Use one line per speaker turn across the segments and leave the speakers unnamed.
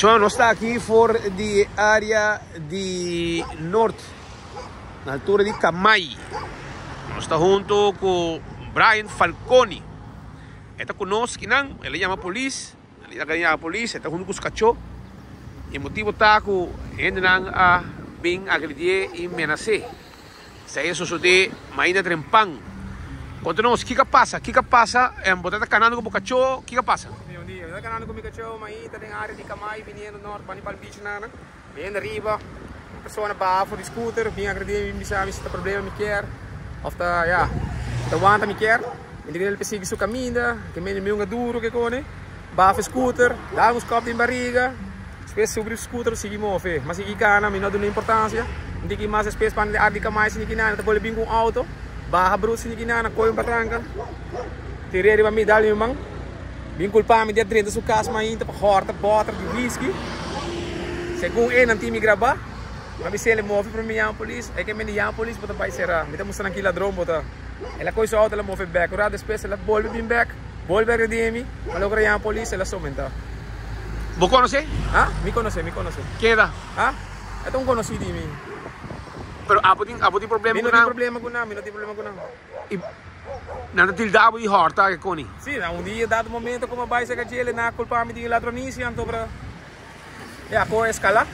Shona nos ta aki for di e area di Noord, na altura di Kamay. Nos ta hunto cu Brian Falconi. E ta cu nos kinan, el a yama polis, el a yama polis, e ta hunto cu su cacho. E motibo ta cu hendenan a bin agredié y menasé. Esei a sosodé mainda trempan. Konta nos, kiko a pasa? Kiko a pasa? Bo ta kanando ku bo kachó, kiko a pasa?
Bon dia, mi ta kanando ku mi kachó mainta den área di Kamay biniendo nort bani Palm Beach nana. Biniendo ariba, un persona baha for di scooter, bin agredí mi, bin bisa mi si ta problema mi kier of ta, ya, ta wanta mi kier. Mi ta kere el sigui su kaminda, ke mende mi hunga duro ke kone. Baha for scooter, dal un skòp den bariga. Despues subi scooter sigui move. Ma sigui cana, mi no duna importancia. Un tiki mas despues pan di ardi camay sini kinana ta bolbe bin cu un auto. Baha brut sini kinana, coy un patranca. Tire riba mi, dal mi man. Bin culpa mi di a drenta su cas mainta pa horta boter di whisky. Segun e nan tin mi graba. Ma mi sele move prome mi yama polis. E ke mende yama polis bo ta bay sera. Mi ta mustra nan ki ladron bo ta. El a coy su auto el a move bek. Un rato despues el a bolbe bin bek. Bolbe agredi mi, ma logra yama polis el a somenta.
Bo conoce?
Ha? Mi conoce, mi conoce.
Ken e ta?
Ha? E ta un conoci di mi.
Pero abo tin, abo tin problema
cu nan? Mi no tin problema cu nan, mi no tin problema cu nan.
Y nan ta tilda abo di horta ke coni?
Si, na un dia dado momento cu mi a bay cerca djele nan a culpa mi di ladronicia anto bra. Ya ko eskala.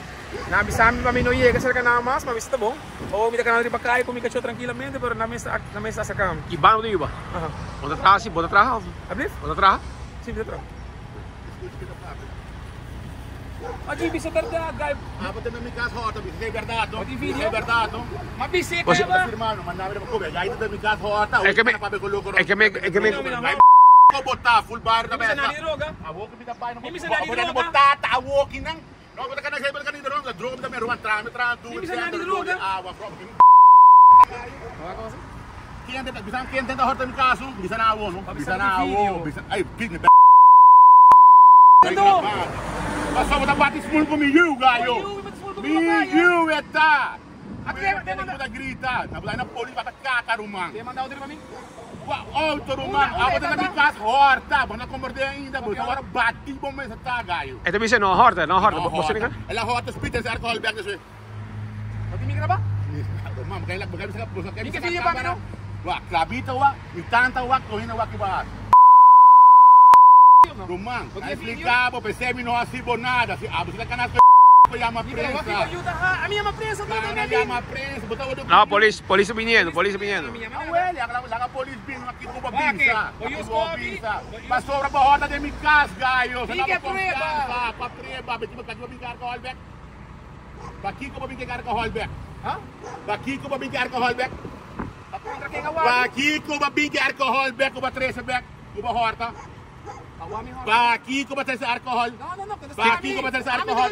Nan a bisa mi pa mi no yega serka nan mas, ma mi sa ta bon. Ora mi ta kana riba kaya ku mi kachó trankilamente, pero nan mes nan mes ta aserka mi.
I banda bo ta yuba?
Aha.
Bo ta traha si? Bo ta traha of?
Ablief?
Bo ta traha?
Si, mi ta traha. Ma ki bisa bèrdat, guy?
Abo ta na mi kas hòrta, bisa e bèrdat no.
Bo tin video?
Bisa e bèrdat no.
Ma bis'é kaba.
Firma no, manda mi riba kobe. Guy ta na mi kas hòrta,
E ke me, e ke me, e ke me.
Ko bo ta full barrio ta
Mi bisa
besa.
nani roga.
Awor ku mi ta bai no
Mi bisa nani
bo
droga.
bo tata awor ki nan. No bo ta kana bo ta kana droga droga mi ta me roba tra mi tra du.
Mi bisa nani droga.
Awa bro. Ken ta bisa ken ta horta mi kaso bisa na awo no. Bisa na awo bisa ay pig mi. Paso bo ta bati smul ku mi yu gayo. Mi yu eta. Bo ta grita na bo ta na polis bata kaka ruman.
Te manda otro pa mi.
Kua auto ruman? Abo ta na mi kas horta. Bo no komprende ainda. Bo ta wòrdu bati bo mes ta gayo.
E ta bisa no horta, no horta. Bo sibi ka?
El a horta spit en su alcohol bek deswe.
Bo tin mi graba?
Ruman, bo ka bo ka bisa bo ka
Mi ke video pa mi no.
Wak, Klabita wak, mi tanta wak, Kohina wak i bo hasi. Ruman, a explica bo pesey mi no hasi bo nada. Si abo si ta kana bo yama prensa.
Ami yama prensa todo
Kana yama prensa, bo ta worde
No, polis, polis ta biniendo, polis ta biniendo.
Awel, laga polis bini, ma kiko bo bisa? Kiko bo bisa? Pasobra bo horta den mi cas, gayo. Sa na bo confiansa. Pa prueba, bo bin alcohol bek? Pakiko bo bin ke alcohol bek? Pakiko bo bin ke alcohol bek? Pakiko bo bin ke alcohol bek ku bo trese bek ku bo horta? Pakiko bo trese alcohol? Pakiko bo trese alcohol?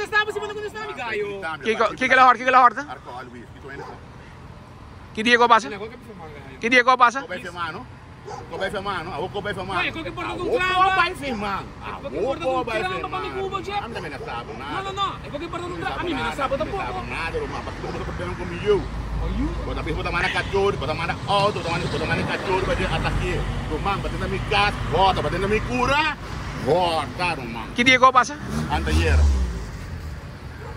Kiko, kiko la horta, kiko la horta?
Alcohol, whisky,
Ki dia ku a pasa? Ki dia ku a pasa?
Ko bai firma no, awo ko bai firma. Awo ko bai firma. Awo ko bai firma. Ami ta menasa bo nada.
No, no, no. E por importa un tra, ami menasa bo tampoco.
Ami menasa bo nada, ruman. Pakico bo ta problema cu mi yiu? Bo ta bisa bo ta manda cachor, bo ta manda auto, bo ta manda cachor pa atake. Ruman, bo ta na mi cas, horta. Bo ta na mi cura, horta, ruman.
Ki dia ku a pasa?
Anteayer.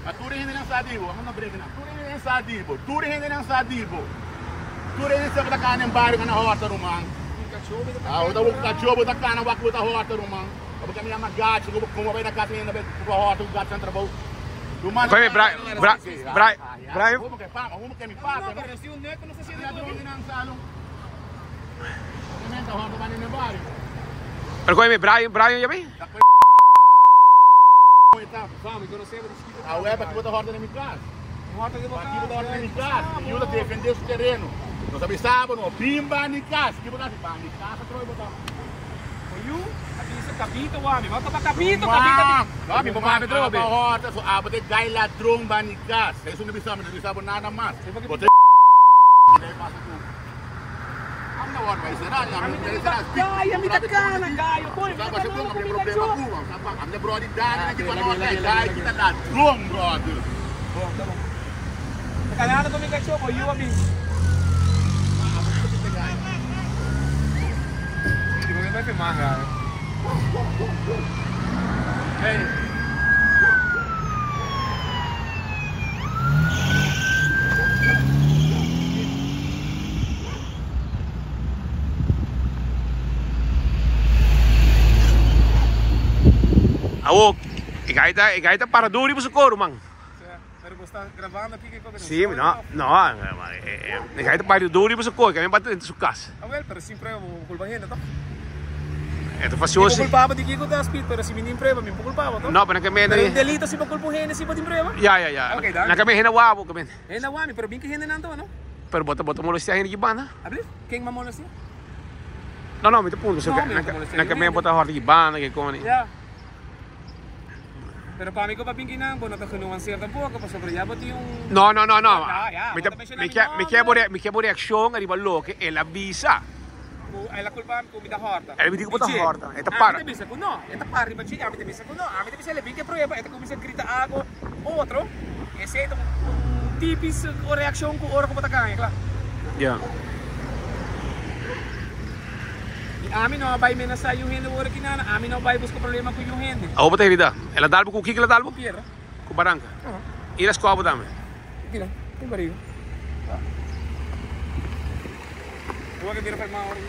Ma tur e hendenan sa di bo, amo no breka nan. Tur e hendenan sa di bo, tur e hendenan sa di bo. Tur e hende sa bo ta kana den bario kana horta ruman. Ah, bo ta kachó bo ta kana wak bo ta horta ruman. Bo ka mi yama gacho ku bo komo bai na kas hende bai ku bo horta ku gacho nan trabou. Ruman.
Koe Bra Bra Bra Brian.
Homo ke papa, homo ke mi papa.
Pero koe Brian Brian ya mi?
Awe pa ki bo ta horta den mi kas? Pa ki bo ta horta den mi kas? Mi yu ta defende su tereno. Nos a bisa bo no bin ban di kas. Ki bo ta hasi? Ban di kas atrobe bo ta. Ruman, mi papia abo horta so abo ta e gai ladron ban di kas. Esun no bisa mi, no bisa bo nada mas. Bo ta e pasa ku.
Awo, e gai ta, e gai ta para duro riba su koro, man.
Pero bo sta grabando aki ke
Sí, no, no, e gai ta para duro riba su koro, ke men bati dentro su kas.
Awel, pero sin prueba bo por kulpa hende, toh?
E ta fasioso.
Mi por kulpa bo di kiko ta speed, pero si mi tin prueba, mi por kulpa bo, toh?
No, pero na ke men.
Pero un delito si bo kulpa un hende si bo tin prueba?
Ya, ya, ya.
Ok, danki.
Na ke men hende wou bo, ke men.
Hende wou mi, pero bin ke hendenan toh, no?
Pero bo ta, bo ta molestia hende ki banda?
Ablief? Ken m'a molestia?
No, no, mi ta puntra
No, mi no ta molestia
na ke men bo ta hòrta ki banda, ke koni.
Ya. Pero pa mi ku pa bin kinan bo no ta genuanseer tampoko pasobra ya bo tin un.
No, no, no, no.
Ya, ya,
Mi
bo
ta,
ta menshoná
mi
mi
ke, mi ke bo
nòmber.
mi ke bo reakshon ariba loke el a bisa.
Ku el a kulpa mi ku mi ta hòrta.
El a bisa ku bo ta
Di dje.
hòrta. E ta
Ami
para.
ta bisa ku no. E ta para riba dje, ami ta bisa ku no. Ami ta bisa el a bin ke prueba, e ta kuminsá grita algo otro. Esei ta un tipis reakshon ku ora ku bo ta gaña, kla.
Ya.
I ami no a bai menasá yu hende ora ki nana, ami no a bai buska problema ku yu hende.
Awor bo ta herida. El a dal bo ku kiko el a dal bo?
Ku piedra.
Ku baranka. I el a skoa bo tambe.
Mira, tin bariga. Bo wak e bira fermá ora ki.